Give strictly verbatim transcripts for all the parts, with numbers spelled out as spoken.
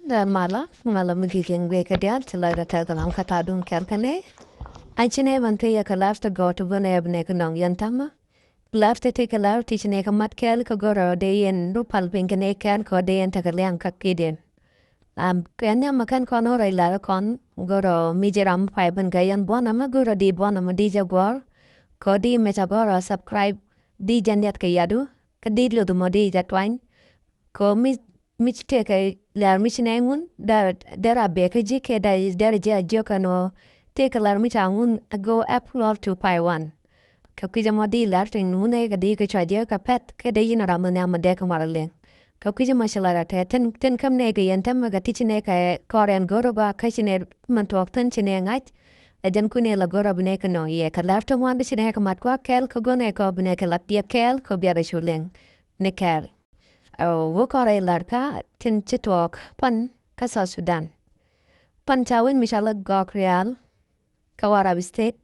Dɛ malä, malä mi gi̱kiɛn guiɛ kɛ diaal ti lɔcdä tɛth kɛ lam kä ta̱a̱ duŋ kɛl kɛ nɛ. An ci nɛ ban thiec yɛ kɛ lar ti gɔɔ ti bä nɛ bi nɛ kɛ nɔŋ yɛn ta̱mä. Lar ti ti kɛ lar ti ci nɛ kɛ mat kɛl kɛ gɔrɔ dee yɛn du pal piny kɛ nɛ kɛl kɛ dee yɛn tekɛ liaŋ kä kidiɛn. Am kɛ nhiam mɛ kɛn kɔn ɣöö rɛy lar kɔn gɔrɔ mi ji̱ ram pay ben kɛ yɛn buɔ̱n amä gɔrɔ di buɔ̱n amä di jɛ guɔ̱r. Kɛ di mɛ ca gɔrɔ subscribe di jɛ niɛt kɛ yadu. Kä di luth mɔ di jɛ tuany. Kɛ mi mi ci tëëkɛ lɛr mi ci nɛy ŋun dɛr dɛr a bek kä ji̱ kɛ dɛr dɛr ji̱ a jiök ɛn ɣöö tëëkɛ lɛr mi ca ŋun a go ɛ plural to pay one. Kɛ kui̱c ɛmɔ di lɛr tin ŋun ɛ kɛ di kɛ cua jiɛ kɛ pɛth kɛ dee yin ram mi nhiam mi dee kɛ ŋuar a liŋ. Kɛ kui̱c ɛmɔ ci lɛr a tɛɛ tin tin käm nɛy kɛ yɛn tɛmɛ kɛ ti ci nɛy kɛ kɔr ɛn go̱r ɛ gɔaa kä ci nɛy min tuɔɔk thin ci nɛy ŋa̱c. Ɛ jɛn kui̱ nɛy la go̱r ɛ bi nɛy kɛ nɔŋ yɛ kɛ lɛr ti ŋuan di ci nɛy kɛ mat kua kɛɛl kɛ go̱r nɛy kɛ bi nɛy kɛ lat yɛ kɛɛl kɛ biɛr ɛ cu liŋ ni kɛɛl. Ɛ wä kɔrɛ i̱ la̱r kä tin ci tuɔɔk pan kä South Sudan. Pan ca wec mi cɔal i̱ Gɔk Rial kä Warrap State.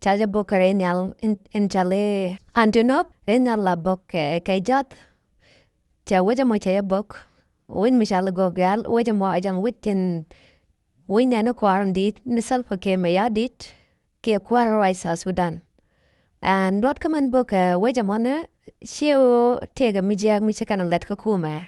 Ca jɛ bok kɛ rɛy nhial in, in cɔal i̱ Antonop rɛy nhial la bok kɛ, kɛ jath. Ca wec ɛmɔ ca jɛ bok. Wec mi cɔal i̱ Gɔk Rial, wec ɛmɔ a jɛn wec tin wec nɛn i̱ kua̱r in di̱i̱t ni Salva Kiir Mayardit. Kiɛ kuäär ruac South Sudan. Ɛn luɔt kä mɛn bok kɛ wec ɛmɔnɛ ciɛ ɣöö tëëkɛ mi jiääk mi ci kɛn ɛ lät kä kumɛ.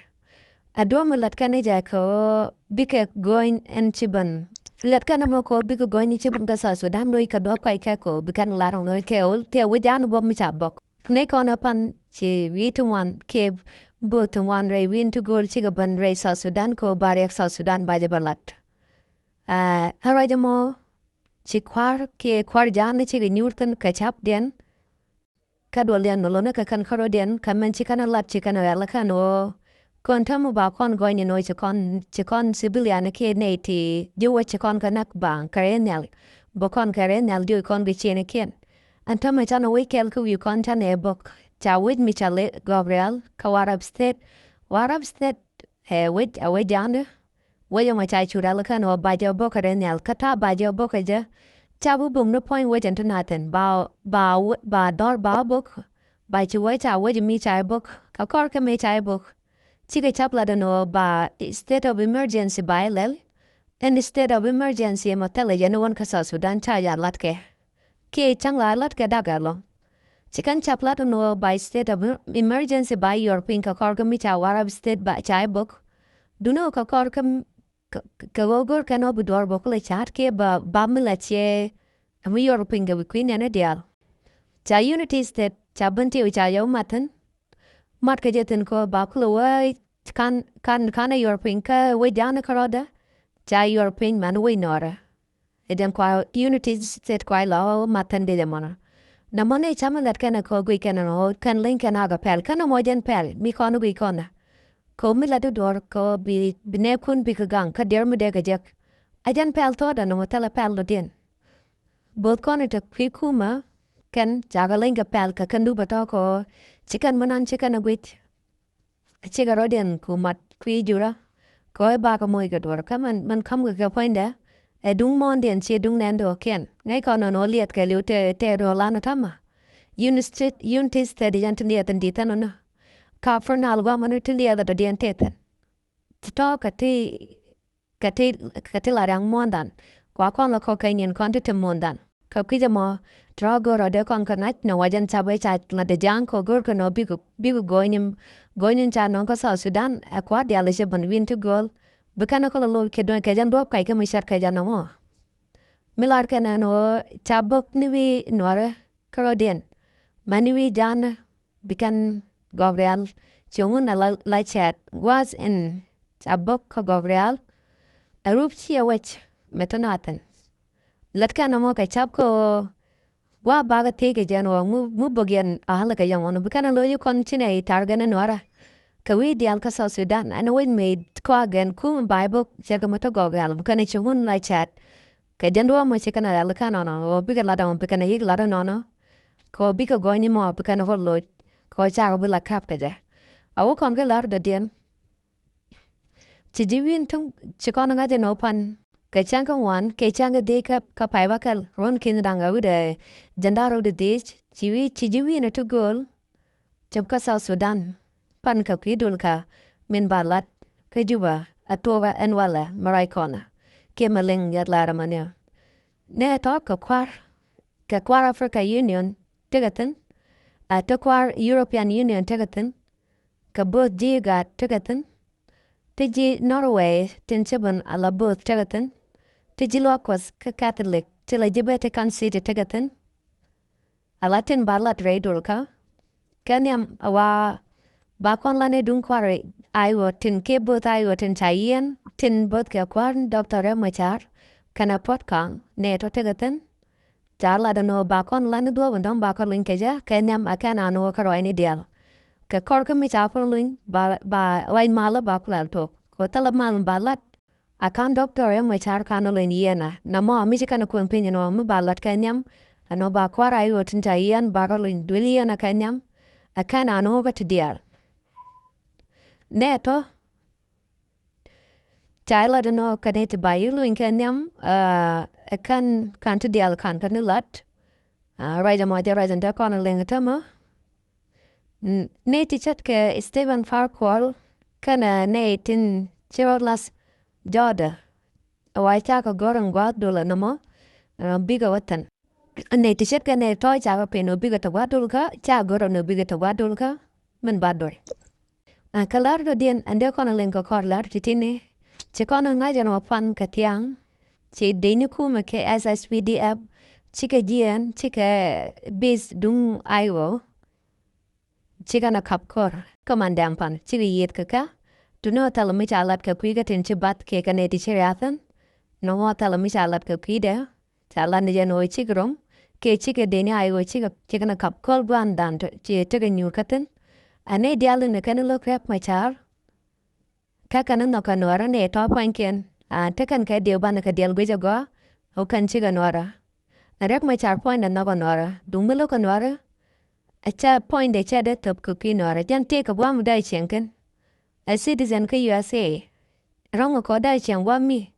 Ɛ duɔ̱ɔ̱p mi lät kɛn ɛ jɛ kɛ ɣöö bikɛ go̱o̱ny ɛn ci ben. Lät kɛn ɛmɔ kɛ ɣöö bikɛ go̱o̱ny ɛn ci ben kä South Sudan lo̱c kɛ duɔ̱ɔ̱p kɔc kɛ kɛ ɣöö bi kɛn lar ɛn ɣöö kɛ ɣöö tëë wec an buɔ̱p mi ca bok. Nɛy kɔn ɛ pan ci wi̱i̱ ti ŋuan kiɛ bööth ti ŋuan rɛy wi̱i̱n ti gööl cikɛ ben rɛy South Sudan kɛ ɣöö ba riɛk South Sudan ba jɛ bä lat. Ɛ ruac ɛmɔ ci kua̱r kiɛ kua̱r ja̱a̱n cikɛ nyuur thi̱n kɛ ca̱pdiɛn. Kä duɔldiɛn mi lo̱n kɛ kɛn kärɔ̱diɛn kɛ mɛn ci kɛn lat ci kɛn rɛl kɛn ɣöö kɔn täämɛ ba kɔn gɔ̱ny ɛn ɣöö ci kɔn ci kɔn civilian kiɛ nɛy ti ji̱ wec ci kɔn kɛ näk ba kɛ rɛy nhial. Bä kɔn kɛ rɛy nhial diɔ̱k kɔn kɛ ciëënikiɛn. Ɛn täämɛ canɛ wec kɛɛl kä wi̱i̱ kɔn canɛ bok ca wec mi cɔal i̱ Gɔk Rial kä Warrap State. Warrap State ɛ wec ɛ wec ja̱a̱ndä. Wec ɛmɔ ca cu rɛl kɛn ɣöö ba jɛ bok kɛ rɛy nhial kä ta̱a̱ ba jɛ bok kɛ jɛ. Ca bi bok ni puɔ̱ny wec ɛn ti na̱thi̱n ba ba ba dhɔr ba bok. Ba ci wec ca wec mi ca bok kɛ kɔr kä mëë ca bok. Cikɛ ca̱p lat ɛn ɣöö ba state of emergency ba ilɛl. Ɛn state of emergency ɛmɔ thilɛ jɛ ni wän kä South Sudan ca ya lat kɛ. Kiɛ cäŋ la lat kɛ dak ɛlɔ̱ŋ. Ci kɛn ca̱p lat ɛn ɣöö ba state of emergency ba yuɔr piny kɛ kɔr kä mi ca Warrap State ba ca bok. Duŋni ɣöö kɛ kɔr kä kɛ ɣöö go̱r kɛn ɣöö bi duɔ̱ɔ̱r bä kulɛ ca̱a̱t kiɛ ba ba mi la ciɛ mi yuɔr piny kɛ wi̱i̱ kui̱ nɛn i̱ diaal. Ca Unity State ca ben ti ca yɛ wä mat thi̱n. Mat kɛ jɛ thi̱n kɛ ɣöö ba kulɛ wä kan kan kan ɛ yuɔr piny kä wec ja̱a̱n kärɔ̱dä. Ca yuɔr piny man wec nɔɔrä. Ɛ jɛn kua Unity State kua ilɔ mat thi̱n dee jɛ mɔnɔ. Nɛ mɔnɛ ca mi lät kɛn ɛ kɛ ɣöö guic kɛn ɛn ɣöö kɛn leny kɛn akɛ pɛl kɛn ɛmɔ jɛn pɛl mi kɔn guic kɔn ɛ. Kɛ ɣöö mi lät i̱ duɔ̱ɔ̱r kɛ ɣöö bi bi nɛɛkun bikɛ gaŋ kä diɛɛr mi dee kɛ jek. Ɛ jɛn pɛl thuɔ̱ɔ̱dɛ nɔmɔ thilɛ pɛl lotdiɛn. Bo̱o̱th kɔn i̱ te kui̱ kumä kɛn cakɛ leny kɛ pɛl kɛ kɛn dupɛ tɔ̱ kɛ ɣöö ci kɛn mi nan ci kɛn ɛ guic. Cikɛ rɔ̱diɛn ku mat kui̱ jurä. Kɛ ɣöö i̱ bakɛ moc kɛ duɔ̱ɔ̱r kä mɛn mɛn ka̱mkɛ kɛ puɔ̱nydɛ. Ɛ duŋ muɔ̱ɔ̱ndiɛn ci duŋ nɛn dɔ̱ɔ̱kiɛn ŋäc kɔn nɔn ɣöö liɛth kɛ liw tëë tëë rööl an ɔ ta̱mä. Unity State, Unity State jɛn ti liɛth in di̱t thän ɔnä. Ka Upper Nile gua̱a̱mɔni ti liɛth ɔ dɔ̱diɛn tëë thi̱n. Ti tɔ̱ kɛ ti kɛ ti kɛ ti la riaŋ muɔ̱ɔ̱ndan. Kua kɔn lɛ kɔk kɛ nyin kɔn ti ti muɔ̱ɔ̱ndan. Kɛ kui̱c ɛmɔ tɔ̱ go̱r ɔ dee kɔn kɛ ŋa̱c nɔ wacɛn ca bɛ ca lat dee ja̱a̱ŋ kɛ go̱r kɛ nɔ bikɛ bikɛ go̱o̱ny ni go̱o̱ny ni ca nɔŋ kä South Sudan ɛ kua̱r diaal i̱ cɛ ben wi̱n ti gööl. Bi kɛn ɛ kɔl ɛ lo̱r kɛ duɔ̱ny kɛ jɛn duɔ̱ɔ̱p kac kä mi cɛt kɛ jɛn ɛmɔ. Mi lar kɛn ɛn ɣöö ca bäk ni wi̱i̱ nuɔrä kärɔ̱diɛn. Mani wi̱i̱ ja̱a̱n bi kɛn Gɔk Rial. Ci ŋun ɛ la la cɛɛt gua̱a̱th in ca bäk kä Gɔk Rial. Ɛ rup ciɛ wec mɛ te na̱thi̱n. Lät kɛn ɛmɔ kɛ ca̱p kä ɣöö gua̱a̱ bakɛ thiec kɛ jɛn ɣöö ŋu ŋu bäk yɛn a ɣäl kɛ yɛn ɣɔn bi kɛn ɛ lo̱c kɔn ci nɛ i̱ ta̱r gɛn ɛ nuɔrä. Kɛ wi̱i̱ diaal kä South Sudan ɛn wec mëë kɔakɛn kum ba̱a̱c bok cɛ kɛ mi te Gɔk Rial bi kɛn ɛ ci ŋun la cɛɛt. Kɛ jɛn duɔ̱ɔ̱p mɔ ci kɛn ɛ rɛl kɛn nɔnɔ ɣöö bikɛ lat ɛmɔ bi kɛn ɛ yi̱k lat ɛnɔnɔ. Kɛ ɣöö bikɛ gɔ̱ny ni mɔ bi kɛn ɛ ɣöl loc kɛ ɣöö cakɛ bi la ka̱p kɛ jɛ. A wä kɔn kɛ la̱r dɔ̱diɛn. Ci ji̱ wi̱i̱n tuŋ ci kɔn ŋa̱c ɛn ɣöö pan kɛ cäŋ kä ŋuan kɛ cäŋ kä dhieec kä kä pay bäkɛl ruɔ̱n ki̱n da̱ŋ ɛ wi̱cdɛ jiɛn da̱ŋ rɛw di dhieec ci wi̱i̱ ci ji̱ wi̱i̱n ɛ ti gööl. Cop kä South Sudan pan kɛ kui̱ dul kä min ba lat kä Juba. a tuɔkä ɛn walɛ mɛ ruac kɔnɛ. Kiɛ mɛ liŋ yɛt lar ɛmɛ ni ɔ. Nɛ tɔ̱ kɛ kua̱r, kɛ kua̱r Africa Union tekɛ thi̱n, a te kua̱r European Union tekɛ thi̱n, kɛ bo̱o̱th ji̱ IGAD tekɛ thi̱n, te ji̱ Norway tin ci ben ala bo̱o̱th tekɛ thi̱n, te ji̱ luaak Kuɔth kä Catholic ti la ji̱ Vatican City tekɛ thi̱n. Ala tin ba lat rɛy dol kä. Kɛ nhiam a wa ba kɔn lan i̱ duŋ kua̱r IO tin kiɛ bo̱o̱th IO tin ca yiɛn tin bo̱o̱th kɛ kua̱r Doctor Riek Machar kɛnɛ Puɔt Kɔaŋ nɛ tɔ̱ tekɛ thi̱n. Ca lat ɛn ɣöö ba kɔn lan i̱ duɔ̱ɔ̱p in dɔ̱ŋ ba kɔn luny kɛ jɛ kɛ nhiam a kɛn an ɣöö kä ruacni diaal. Kɛ kɔr kä mi ca kɔn luny ba, ba ruac malä ba kulal tok kɛ thilɛ mal ba lat. A ka̱n Doctor Riek Machar ka̱n ɔ leny yiëënä nɔmɔ mi ci kɛn kuëŋ piny ɛn ɣöö mi ba lat kɛ nhiam ɛn ɣöö ba kua̱r IO tin ca yiɛn ba rɔ leny duël yiëënä kɛ nhiam. Ɛ kɛn an ɣöö kä ti diaal. Nɛ tɔ̱ ca ilat ɛn ɣöö kɛn iti ba yi luny kɛ nhiam. Ɛ kɛn ka̱n ti diaal ka̱n kɛn ilat. Ruac ɛmɔ jɛ ruac ɛn te kɔn liŋ tämɛ. Nɛy ti ce̱tkɛ Stephen Farquhar kɛnɛ nɛy tin ci rɔ lath jɔɔdɛ. Ɛ wa cakɛ gɔ̱r in gua̱a̱th dol ɛ nɔmɔ bikɛ wä thi̱n. Nɛy ti ce̱tkɛ nɛy tɔ̱ cakɛ pen ɔ bikɛ te gua̱a̱th dol kä ca gɔ̱r ɛn ɔ bikɛ te gua̱a̱th dol kä min ba dol. Kä lar dɔ̱diɛn ɛn dee kɔn liŋ kɛ kɔr lar ti̱ti̱ni. Ci kɔn ŋa̱c ɛn ɔ pan kɛ thia̱a̱ŋ. Ci deni kumɛ kɛ SSPDF cikɛ jiɛɛn cikɛ base duŋ IO. Cikɛ na kap kɔr kä man dɛm pan cikɛ yieth kɛ kɛ. Tuni ɔ thɛl mi ca lat kɛ kui̱ kä tin ci bath kɛ kɛ nɛy ti ci riath thi̱n. Nɔmɔ thɛl mi ca lat kɛ kui̱dɛ ca lat ni jɛn ɣöö cikɛ rom kɛ cikɛ deni IO cikɛ, cikɛ na kap kɔr gua̱a̱n dan ci tekɛ nyuur kä thi̱n. Ɛ nɛy diaal in kɛn lo̱k Riek Machar. Kä kɛn nhɔk kɛ nuɔrä nɛ tɔ̱ pua̱nykiɛn. A te kɛn kɛ diɛw banɛ kɛ diɛl guic agɔaa. Ɔ kɛn cikɛ nuɔrä. Riek Machar puɔ̱nydɛ nhɔk kɛ nuɔrä duŋ mi lo̱k kɛ nuɔrä. Ɛ cɛ puɔ̱nydɛ cɛ dee thöp kɛ kui̱ nuɔrä jɛn tëëkɛ gua̱a̱m dee cieŋ kɛn. Ɛ citizen kä USA. Rɔ̱ŋ kɔ dee cieŋ gua̱a̱m mi.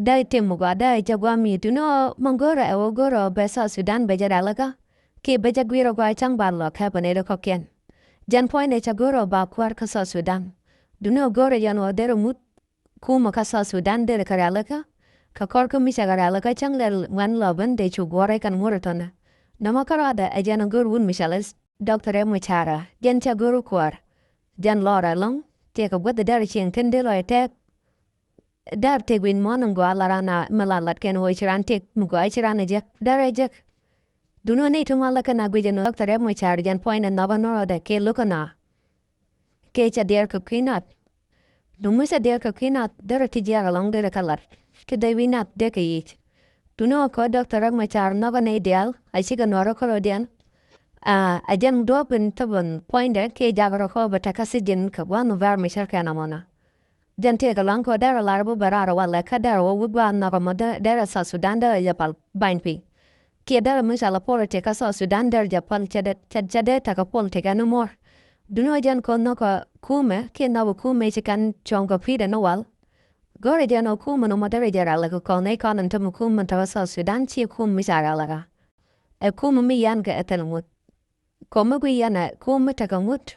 Dee tim mi gɔaa dee jɛ gua̱a̱m mi duno mɔ go̱rɛ ɛ wä go̱rɛ bɛ South Sudan bɛ jɛ rɛl kä. Kiɛ bɛ jɛ gui̱rɛ gɔaa ca̱ŋ ba lɔ kɛ bɛ nɛy dee kɔ̱kiɛn. Jɛn puɔ̱nydɛ cɛ go̱rɛ ba kuäär kä South Sudan. Duno go̱rɛ jɛn wä derɛ ŋut kumɛ kä South Sudan derɛ kɛ rɛl kä. Kɛ kɔr kä mi cɛ kɛ rɛl kä ca̱ŋ lɛl ŋuɛn lɔ ben dee cu guɔ̱rɛ kɛn ŋuɔ̱rɛ tɔnɛ. Nɔmɔ kä rɔɔdɛ ɛ jɛn go̱r wun mi cɛ lɛ Doctor Riek Machar jɛn cɛ go̱r kuäär. Jɛn lɔr ɛlɔ̱ŋ tëëkɛ guäth derɛ cieŋ thi̱n dee lɔ ɛ tɛɛk. Dɛr tëk wi̱c muɔ̱ɔ̱n in gɔaa la ran a mi la lat kɛn ɣöö ci ran tëk mi gɔaa ci ran a jek. Dɛr a jek. Duno ni ti ŋuan la kɛn a guic ɛn ɣöö Doctor Riek Machar jɛn puɔ̱ny ni nhɔk ɛn rɔɔdɛ kɛ lo̱k ɛn a. Kɛ cɛ diɛɛr kɛ kui̱ nath. Duŋ mi cɛ diɛɛr kɛ kui̱ nath derɛ ti jiɛɛr ɛlɔ̱ŋ derɛ kɛ lat. Ti dee wi̱c nath dee kɛ yic. Duno kɛ ɣöö Doctor Riek Machar nhɔk ɛn nɛy diaal a cikɛ nuɔ̱ɔ̱r kä rɔɔdiɛn. A, a jɛn duɔ̱ɔ̱p in thäbän puɔ̱nydɛ kiɛ jak rɔ kɔ bɛ tɛkä thi̱ji̱n kɛ gua̱n November mi cär kɛn amɔnä. Jɛn tëëkɛ luaŋ kɛ ɣöö derɛ lar bä bɛ raar walɛ kä derɛ wä wut gua̱a̱th nhɔk ɛmɔ derɛ South Sudan derɛ jɛ pal bany piny. Kiɛ derɛ mi cɔal ɛ politik kä South Sudan derɛ jɛ pal cɛ dee, cɛ, cɛ dee tekɛ politik anymore. Duno jɛn kɛ ɣöö nhɔkɛ kumɛ kiɛ nhɔkɛ kumɛ ci kɛn cuɔ̱ŋ kɛ kui̱dɛ ni wal. Go̱rɛ jɛn ɣöö kumɛ nɔmɔ derɛ jɛ rɛl kɛ kɔn nɛy kɔn in tämɛ kumɛ tekɛ South Sudan ciɛ kumɛ mi ca rɛl kä. Ɛ kumɛ mi yian kɛ ɛ thil ŋut. Kɔmɛ guic yɛn ɛ kum mi tekɛ ŋut.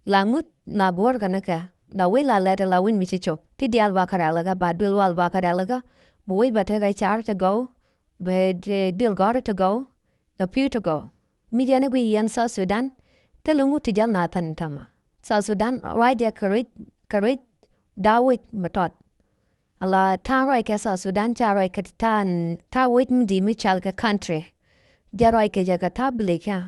La ŋut la buɔ̱r kɛ ni kɛ la wi̱c la lɛt la wi̱c mi ci cop ti diaal ba kɛ rɛl kä ba duël wal ba kɛ rɛl kä. Bi wi̱c ba tekɛ car ti gɔw. Bi duël gɔ̱r ti gɔw. Kɛ pi̱w ti gɔw. Mi jɛn i̱ guic yɛn South Sudan. Thilɛ ŋut ti jäl na thän täämɛ. South Sudan ruacdɛ kɛ ruec, kɛ ruec da̱a̱ wec mi tɔt. Ala ta̱a̱ ruac kɛ South Sudan ca ruac kɛ ta̱a̱, ta̱a̱ wec mi di̱i̱t mi cɔal kɛ country. Jɛ ruac kɛ jɛ kɛ ta̱a̱ village kä.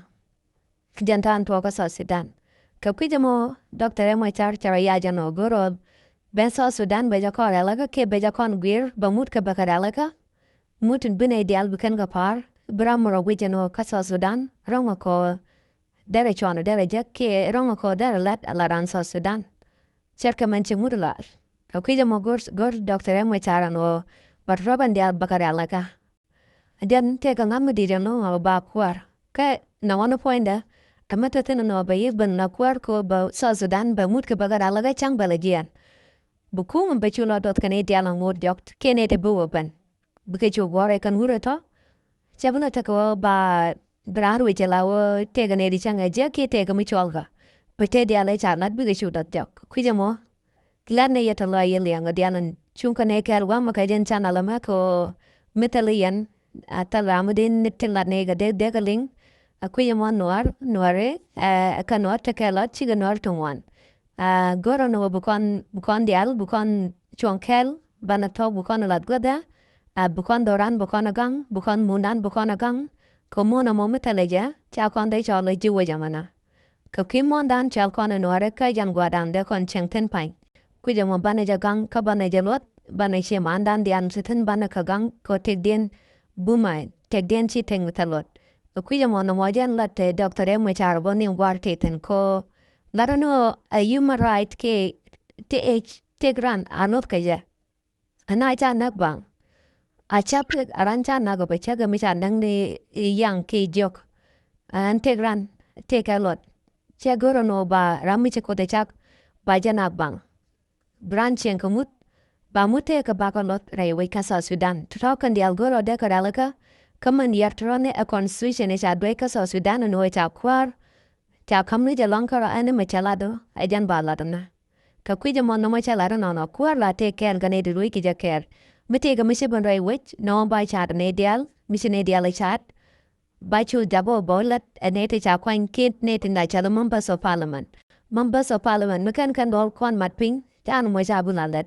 Jɛn ta̱a̱ in tuɔɔk kä South Sudan. Kɛ kui̱c ɛmɔ Doctor Riek Machar cɛ rɔ yac ɛn ɣöö go̱r ɣöö ben South Sudan bɛ jɛ kɔn rɛl kä kiɛ bɛ jɛ kɔn gui̱i̱r bɛ mut kɛ bɛ kɛ rɛl kä. Mut in bi nɛy diaal bi kɛn kɛ pa̱a̱r bi ram mi rɔ guic ɛn ɣöö kä South Sudan rɔ̱ŋ ɛ kɔ derɛ cuɔn derɛ jek kiɛ rɔ̱ŋ ɛ kɔ derɛ lat ala ran South Sudan. Cɛtkɛ mɛn ci ŋut lar. Kɛ kui̱c ɛmɔ go̱r, go̱r Doctor Riek Machar ɛn ɣöö bɛ rɔ̱ bɛn diaal bɛ kɛ rɛl kä. Jɛn tëëkɛ ŋa̱th mi di̱i̱t ɛn ɣöö ba kuäär. Kä nɔmɔ ni puɔ̱nydɛ ɛ mi te thi̱n ɛn ɣöö bɛ yiëk ben la kuäär kɛ ɣöö bɛ South Sudan bɛ mut kɛ bɛ kɛ rɛl kä cäŋ bɛ lɛ jiɛɛn. Bi kumɛ bɛ cu lɔ duɔth kɛn i̱ diaal ɛn ŋot jɔk kiɛ nɛy ti bi wä ben. Bikɛ cu guɔ̱r ɛ kɛn wurɛ tɔ. Cɛ bi lɛ tekɛ wä ba bi raan ruëc cɛ la wä tëëkɛ nɛy ti cäŋ ɛ jiäk kiɛ tëëkɛ mi cuɔlkä. Bi te diaal ɛ ca lat bikɛ cu duɔth jɔk kui̱c ɛmɔ. Lat ni yɛ tɔ lɔc yɛ liɛŋ kɛ diaal in cuŋ kɛ ni kɛɛl gua̱a̱th mɛ kɛ jɛn channel ɛmɛ kɛ ɣöö mi thil i̱ yɛn a thil ram mi dee ni ti lat ni kɛ dee dee kɛ liŋ. A kui̱c ɛmɔ nuäär nuääri ɛ kɛ nuäär tekɛ lat cikɛ nuäär ti ŋuan. A go̱rä ni wä bi kɔn bi kɔn diaal bi kɔn cuɔ̱ŋ kɛɛl banɛ thɔk bi kɔn lath guäthɛ. A bi kɔn dhɔran bi kɔn a gaŋ bi kɔn mundan bi kɔn a gaŋ. Kɛ muɔ̱n ɛmɔ mi thilɛ jɛ ca kɔn dee cɔl ji̱ wec ɛmɛnɛ. Kɛ kui̱ muɔ̱ndan cɔal kɔn ɛ nuäärɛ kä jɛn gua̱a̱rdan dee kɔn cieŋ thi̱n pa̱ny. Kui̱c ɛmɔ banɛ jɛ gaŋ kä banɛ jɛ luɔth banɛ ciɛ mandan diaal ti thi̱n banɛ kɛ gaŋ kɛ tëkdiɛn bumɛ tëkdiɛn ci tëk mi thil luɔth. Kɛ kui̱c ɛmɔ nɔmɔ jɛn lat te Doctor Riek Machar bä ni gua̱a̱r tëë thi̱n kɔ lat ɛn ɣöö ɛ human right kɛ ti ec tëk ran a luɔth kɛ jɛ. Ɛn a ca näk baŋ a ca pek a ran ca näk ɔ bɛ cäk mi ca näk ni yaŋ ki jiɔk. Ɛn tëk ran tëk kɛ luɔt cɛ go̱r ɛn ɣöö ba ram mi ci Kuoth ɛ cak ba jɛ näk baŋ. Bi ran cieŋ kɛ ŋut ba ŋut tëë kɛ bakɛ luɔth rɛy wec kä South Sudan. Tɔ̱tɔ̱ kɛn diaal go̱r ɔ dee kɛ rɛl kä kä mɛn yɛr tɔ̱rɔ̱ni ɛ constitution ɛ ca duec kä South Sudan ɛn ɣöö ca kuäär. Ca ka̱m ni jɛ lɔ̱ŋ kärɔa ɛn ni mɛ cɛ lat ɔ ɛ jɛn ba lat ɔ nä. Kɛ kui̱c ɛmɔ nɔmɔ cɛ lat ɔ nɔnɔ kuäär la tëë kɛɛl kɛ nɛy ti ruec kɛ jɛ kɛɛl. Mi tëëkɛ mi ci ben ruac wec nɔmɔ ba ca̱a̱t ɛ nɛy diaal mi ci nɛy diaal ɛ ca̱a̱t. Ba cu jap ɔ bä lat ɛ nɛy ti ca kuany kiɛn nɛy ti na cɛ lɛ members of parliament. Members of parliament mi kɛn kɛn duɔl kuɔn mat piny ca ni mɔ ca bi la lɛt.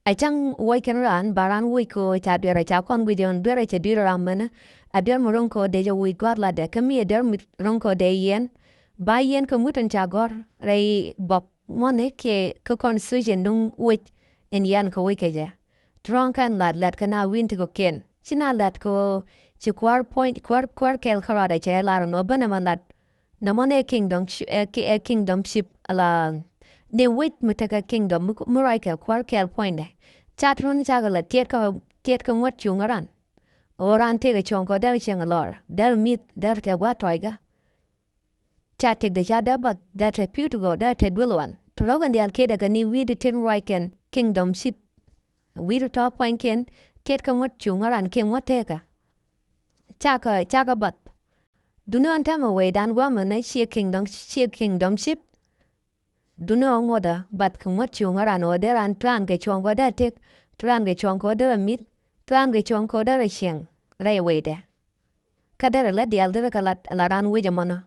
A cäŋ wuɔc kɛn raan ba raan wuc kɛ ɣöö ca duer a ca kɔn guic ɣän duer a cɛ dui̱r ram mɛnɛ. A duer mi ro̱ŋ kɛ ɣöö dee jɛ wuc gua̱a̱th latdɛ kä mi ɛ duer mi ro̱ŋ kɛ ɣöö dee yiɛn. Ba yiɛn kɛ ŋut ɛn ca gɔ̱r rɛy bɔk ŋuɔ̱tni kiɛ kä constitution duŋ wec ɛn yiɛn kɛ wec kɛ jɛ. Tɔ̱rɔ̱ŋ kɛn lat lat kɛ na wi̱n ti kɔ̱kiɛn ci na lat kɛ ɣöö ci kuäär puɔ̱ny kuäär kuäär kɛl kärɔadɛ cɛ lar ɛn ɣöö ben ɛmɛ lat. Nɔmɔ ni ɛ kingdom ɛ kingdomship ala ni wec mi tekɛ kingdom mi ruac kɛ kuäär kɛɛl puɔ̱nydɛ. Cat run cakɛ la tiɛt kä tiɛt kä ŋuɔ̱t cuŋ ran. Ɣöö ran tëëkɛ cuɔ̱ŋ kɔ dɛr cieŋ lɔr dɛr mi̱th dɛr tɛ gua̱a̱t tɔ̱ɔ̱ckä. Ca tëkdɛ ca dɛr bath dɛr tɛ pi̱w ti gɔw dɛr tɛ duël wan tɔ̱rɔ̱kɛn diaal kiɛt ɛ kɛ ni wi̱i̱di tin ruac kɛn kingdomship. Wi̱i̱di tɔ̱ puɔ̱nykiɛn tiɛt kä ŋuɔ̱t cuŋ ran kiɛ ŋuɔ̱t tëëkä. Cakɛ cakɛ bath. Duni ɣän tɛmɛ wecdan gua̱a̱mɛ nɛ ciɛ kingdom ciɛ kingdomship. Duni ɣän ŋuɔ̱tdä bath kɛ ŋuɔ̱t cuŋ ran ɣöö dee ran tuan kɛ cuɔ̱ŋ kɛ dee tek tuan kɛ cuɔ̱ŋ kɛ dee mi̱th tuan kɛ cuɔ̱ŋ kɛ dee cieŋ rɛy wecdɛ. Kä derɛ lät diaal derɛ kɛ lat la ran wec ɛmɔnɔ.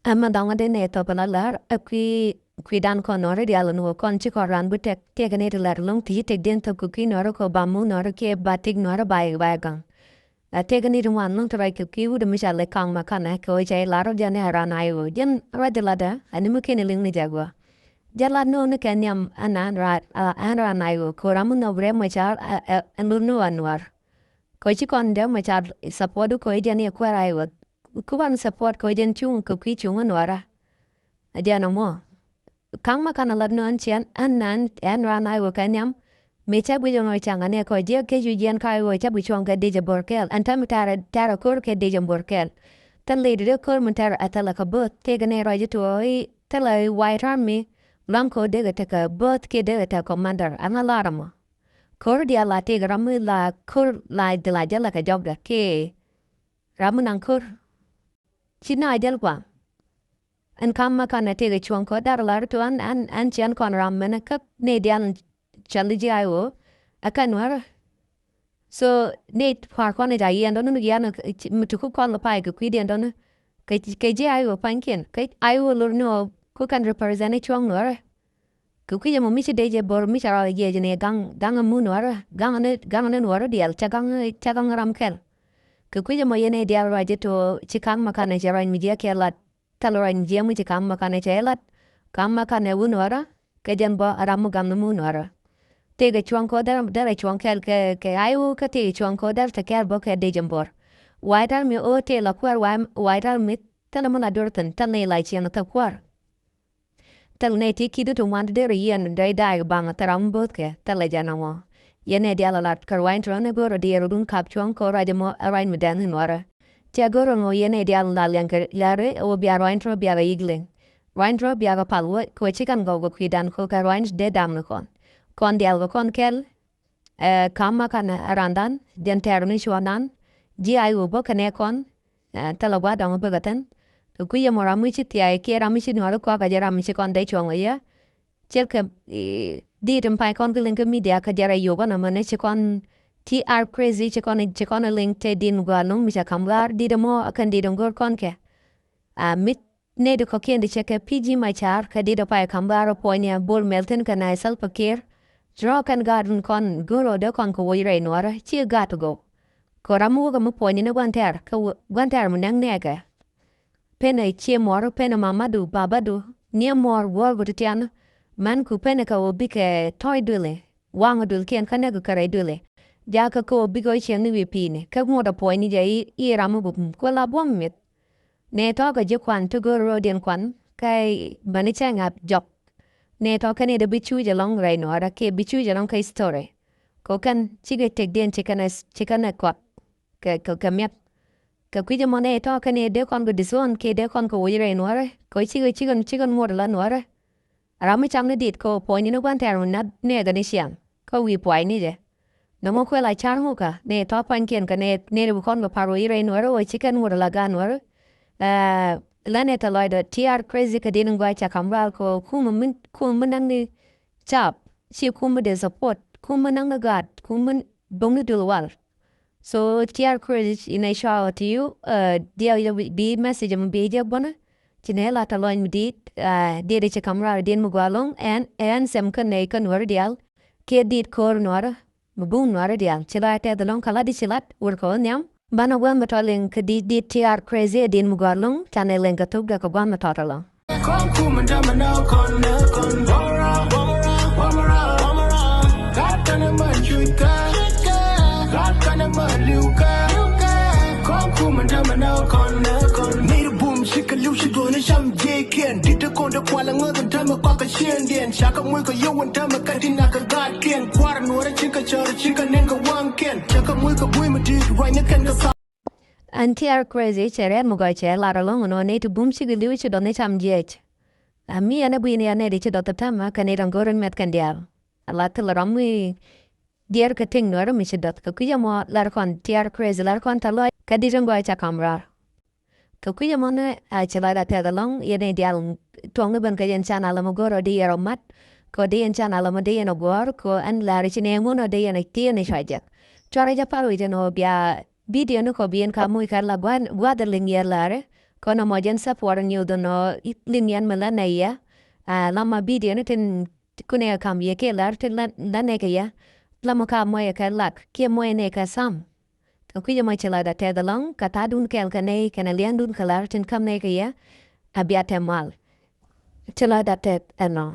Ɛmɛ dhɔŋä dee nɛ thɔp la lar ɛ kui̱ kui̱dan kɔn nɔɔri diaal ni wä kɔn ci kɔn ran bi tɛk tɛk ni ti lar lo̱ŋ ti ci tɛk diɛn thɔp kɛ kui̱ nɔɔri kɔ ba mu nɔɔri kiɛ ba tɛk nɔɔri ba ba gaŋ. A tɛk ni ti ŋuan lo̱ŋ ti rac kɛ kui̱ wut mi ca lɛ kaŋ ma kanɛ kɛ wä ca i̱ lar rɔ diaal ni a ran a i̱ wä diɛn rac di latdɛ a ni mi kɛn i̱ liŋ ni jɛ gua. Jɛ lat no̱o̱ŋ ni kɛ nhiam ɛn an ran ɛn ran a i̱ wä kɛ wä ram mi nhɔk rɛm mɛ ca ɛn lur ni wä nuar. Kɔ ci kɔn dee mɛ ca support kɔ i̱ jɛn i̱ kuɛɛr a i̱ wä. Ku ban support kɔ i̱ jɛn cuŋ kɛ kui̱ cuŋ in wä ra. A jɛn ɛmɔ. Ka̱ŋ mɛ kan a lat nɔn ciɛn ɛn nan ɛn ran a i̱ wä kɛ nhiam. Mëë cä guic ɛmɔ caŋ anɛ kɔ jiɛk kɛ cu jiɛn ka i̱ wä cä bi cuɔ̱ŋ kɛ dec ɛ bo̱r kɛɛl ɛn täämɛ tɛ̈rɛ tɛ̈rɛ ko̱r kɛ dec ɛ bo̱r kɛɛl. Thil ley di dee ko̱r mi tɛ̈rɛ ɛ thilɛ kɛ bo̱th tëëk ɛn ɛ rɔc i̱ tuɔɔk i̱ thilɛ i̱ White Army. Ram kɛ wä dee kɛ tekɛ bo̱th kiɛ dee kɛ tekɛ commander ɛn a lar ɛmɔ. Ko̱r diaal la tëëk ram mi la ko̱r la la jälɛ kɛ jɔkdɛ kiɛ ram mi naŋ ko̱r. Ci na jäl kua. Ɛn kam ma kan a tëëk cuɔ̱ŋ ko̱r dar lar tuan ɛn ɛn ciɛn kɔn ram mɛn kä nɛy diaal cɔl ji̱ I O. Ɛ kɛn wärä. So nɛy kua̱r kɔn i̱ ca yiɛn dɔ̱ni ni yiɛn mi ti ku kɔn lɛ pay kɛ kui̱diɛn dɔ̱ni. Kɛ kɛ ji̱ I O pa̱nykiɛn kɛ I O lor ni ɣöö ku kɛn represent i̱ cuɔ̱ŋ nuɔ̱ɔ̱rɛ. Kɛ kui̱c ɛmɔ mi ci dee jɛ bo̱r mi ca rɔ jiɛc ni gaŋ gaŋ ɛmu nuɔ̱ɔ̱rɛ gaŋ ni gaŋ ni nuɔ̱ɔ̱rɛ diaal ca gaŋ ca gaŋ ram kɛl. Kɛ kui̱c ɛmɔ yɛn i̱ diaal ruac i̱ to̱ ci ka̱ŋ ma kanɛ cɛ ruac mi jiɛk kɛ lat. Thil ruac mi jiɛk mi ci ka̱ŋ ma kanɛ cɛ lat. Ka̱ŋ ma kanɛ wun nuɔ̱ɔ̱rɛ kɛ jɛn bä ram mi gaŋ ni mu nuɔ̱ɔ̱rɛ. Tëëkɛ cuɔ̱ŋ kɛ ɣöö dɛr dɛr cuɔ̱ŋ kɛl kɛ kɛ I O kä tëëkɛ cuɔ̱ŋ kɛ ɣöö dɛr te kɛɛl bä kɛ dec ɛn bo̱r. White Army ɣöö tëë la kuäär White Army thilɛ mi la duer thi̱n thil ni la ciɛŋ thil kuäär. Thil nɛy ti ki̱t ti ŋuan ti derɛ yiɛn dɔ̱c da̱a̱k baŋ thil ram mi bo̱o̱thkɛ thilɛ jɛn ɛmɔ. Yɛn nɛy diaal a lat kɛ ruany tɔ̱ ni go̱o̱rä diɛɛr run kap cuɔ̱ŋ kɛ ruac ɛmɔ ɛ ruac mi dɛn ni nuɔrä. Cɛ go̱o̱rä ŋɔ yɛn nɛy diaal la liɛŋkɛ lɛri ɛ wä bia ruany tɔ̱ biakɛ yi̱k liŋ. Ruany tɔ̱ biakɛ pal wä kɛ wä ci kɛn gɔw kɛ kui̱dan kɛ kɛ ruany dee dam ni kɔn. Kɔn diaal kɛ kɔn kɛl. Ɛ ka̱m ma kanɛ ɛ randan jɛn tɛɛr ni cuɔ̱ɔ̱ŋdan. Ji̱ I O bä kɛnɛ kɔn. Ɛ thilɛ gua̱a̱r dɔ̱ŋ bäkɛ thi̱n. Kɛ kui̱ yɛ mɔ ram mi ci thia̱a̱c kiɛ ram mi ci nuɔ̱ɔ̱ri kɔakɛ jɛ ram mi ci kɔn dee cuɔ̱ŋ ɛ yɛ. Cɛl kɛ dit in pay kɔn kä liŋ kä media kä jara yop an amä ni ci kɔn T R Crazy ci kɔn ci kɔn liŋ te din gua luŋ mi ca kam lar dit mɔ akan dit in gor kɔn kɛ. A mit nɛy ti kɔ̱kiɛn ti cɛ kɛ P G Machar kɛ dit ɔ pay kam bar ɔ puɔ̱ny ni a Bol Mel thin kɛ nɛy Salva Kiir. Ci rɔ kɛn gaat in kɔn go̱r ɔ dee kɔn kɛ woc rɛy nuɔrä ci gaat gɔw. Kɛ ram mi wä kɛ mi puɔ̱ny ni gua̱n tɛ̈r kɛ wä- gua̱n tɛ̈r mi nɛŋ nɛɛkɛ. Penɛ cië muɔr penɛ mamadu babadu niɛ muɔr guɔ̱r gu ti tian. Mɛn ku penɛ kɛ wä bikɛ tɔ̱ɔ̱c duëli waŋ duël kiɛn kä nɛk kɛ rɛy duëli. Jakä kɛ wä bikɛ wä ciɛŋ ni wi̱i̱ pi̱i̱ni kä ŋuɔ̱t a puɔ̱ny ni jɛ i̱ i̱ ram mi buk kuɛ la buɔ̱m mi̱th. Nɛ tɔ̱ kɛ ji̱ kuan ti go̱o̱r ro̱o̱diɛn kuan kɛ bäni cɛ ŋa̱p jɔk. Nɛ tɔ̱ kɛn i̱ dee bi cuuc ɛlɔ̱ŋ rɛy nuɔ̱ɔ̱rä kiɛ bi cuuc ɛlɔ̱ŋ kɛ history. Kɛ kɛn cikɛ tëkdiɛn ci kɛn ɛ ci kɛn ɛ kɔt kɛ kɛ kɛ miɛt. Kɛ kui̱c ɛmɔ nɛ tɔ̱ kɛn i̱ dee kɔn kɛ disown kiɛ dee kɔn kɛ woc rɛy nuɔ̱ɔ̱rä kɛ cikɛ cikɛ cikɛ ŋuɔ̱t la nuɔ̱ɔ̱rä. Ram mi cam ni dit kɛ puɔ̱ny ni gua̱n tɛ̈r mi nath nɛɛkɛ ni ciaŋ kä wi̱i̱ pua̱a̱c ni jɛ. Nɔmɔ kuɛ la car ŋukä ni tɔ̱ pa̱nykiɛn kɛ ni ni bi kɔn kɛ par wä i̱ rɛy nuɔ̱ɔ̱rä wä ci kɛn wut la gaat nuɔ̱ɔ̱rä. Ɛ lɛn ɛ tɛ lɔcdɔ T R Crazy kɛ din in gua ca kam raar kɛ kum mi kum mi naŋ ni cap ci kum mi dee support kum mi naŋ ni gaat kum mi doŋ ni dul wal. So T R Crazy in a shout out to you. Ɛ diɛw yɛ bi message mi bi jɛ buɔnä ci nɛ la tɛ lɔny mi dit. Ɛ diet ci kam raar din mi gua loŋ ɛn ɛn sɛm kɛ nɛy kɛ nuɔ̱ɔ̱rä diaal kiɛ dit ko̱o̱r nuɔ̱ɔ̱rä. Mi buŋ nuɔ̱ɔ̱rä diaal ci lɔc a tɛth ɛlɔ̱ŋ kä lat i̱ ci lat wur kɛ wä nhiam. Banɛ wä mi tɔ liŋ kä dit dit T R Crazy ɛ din mi gɔ̱a̱r lo̱ŋ canɛ liŋ kɛ thok dɛ kɛ gua̱a̱th mi tɔt ɛlɔ̱ŋ. Kɔn kum dämɛ nä kɔn nä kɔn bɔmra bɔmra bɔmra bɔmra. Gat kɛnɛ mɛ cuc kɛ cuc kɛ gat kɛnɛ mɛ liw kɛ liw kɛ. Kɔn kum dämɛ nä kɔn nä kɔn nir bum cikɛ liw ci duɔ̱ni cam jiɛc kiɛn dit ti kɔn ti kualɛ ŋäth in tämɛ kɔk kɛ ciëŋdiɛn cakɛ muc kɛ yio̱w in tämɛ kɛ ti nak kɛ gaatkiɛn kua̱r nuɔ̱ɔ̱rä cikɛ cär cikɛ nɛn kɛ waŋkiɛn cakɛ muc kɛ buc mi di̱i̱t ruacni kɛn kɛ thaak. Ɛn T R Crazy cɛ rɛɛt mi gɔaa cɛ lar ɛlɔ̱ŋ ɛnɔ nɛy ti bum cikɛ li̱w ci dɔth ni cam jiɛc. Ɛ mi ɛn ɛ gui̱n yɛn nɛy ti ci dɔth ɛ täämɛ kɛ nɛy ti go̱o̱r in mɛth kɛn diaal. Ɛ la thil ram mi diɛɛr kɛ tiŋ nuɔ̱ɔ̱rä mi ci dɔth kɛ kui̱c ɛmɔ lar kɔn T R Crazy lar kɔn tɛ lɔc kɛ dit in gɔaa ca kam raar. Kɛ kui̱c ɛmɔ ni a ci lɔcdä tɛth ɛlɔ̱ŋ yɛn nɛy diaal tuɔ̱ŋni ben kɛ yɛn channel ɛmɔ go̱o̱r ɔ di yɛn rɔ mat. Kɛ ɔ di yɛn channel ɛmɔ di yɛn ɔ guɔ̱ɔ̱r kɛ ɔ ɛn la̱r ci nɛ ŋun ɔ di yɛn ɔ ti yɛn ɔ cua jek. Cuarɛ jɛ par wi̱c ɛn ɔ bia video ni kɔ bi yɛn ka muc kɛ la gua̱th gua̱th liŋ yɛn la̱rɛ. Kɛ ɔ nɔmɔ jɛn support ni ɔ dhun ɔ liŋ yɛn mi la nɛ yɛ. A lamma video ni tin kunɛ kam yɛ kiɛ la̱r tin la nɛ kɛ yɛ. Lamma ka muɔyɛ kɛ lak kiɛ muɔyɛ nɛ kɛ sam. Kɛ kui̱c ɛmɔ ci lɔcdä tɛth ɛlɔ̱ŋ kɛ ta̱a̱dun kɛɛl kɛ nɛy kɛnɛ lia̱a̱ŋdun kɛ la̱r tin kam nɛy kɛ yɛ. A bia tɛ mal. Ci lɔcdä tɛth ɛnɔ.